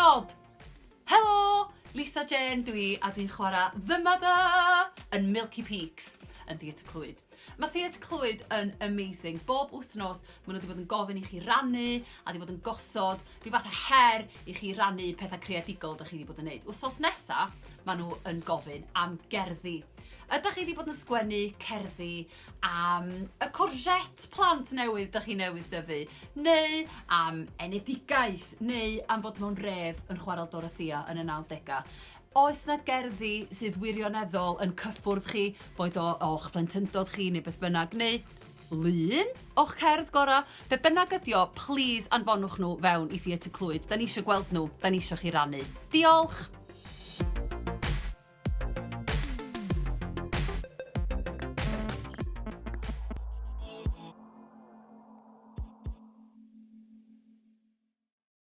barod? Helo! Lisa Jên dw i a dwi'n chwarae The Mother yn Milky Peaks yn Theatr Clwyd. Mae Theatr Clwyd yn amazing. Bob wythnos maen nhw wedi bod yn gofyn i chi rannu a wedi bod yn gosod rhyw fath o her i chi rannu pethau creadigol ydych chi wedi bod yn neud. Wythnos nesa maen nhw yn gofyn am gerddi. Ydych chi wedi bod yn sgwennu cerddi am y courgette plant newydd dych chi newydd dyfu, neu am enedigaeth, neu am fod mewn rêf yn Chwarel Dorothea yn y 90au. Oes 'na gerddi sydd wirioneddol yn cyffwrdd chi, boed o o'ch plentyndod chi neu beth bynnag, neu lun o'ch cerdd gorau? Be bynnag ydi o, plîs anfonwch nhw fewn i Theatr Clwyd. Da ni isio gweld nhw, da ni isio chi rannu. Diolch!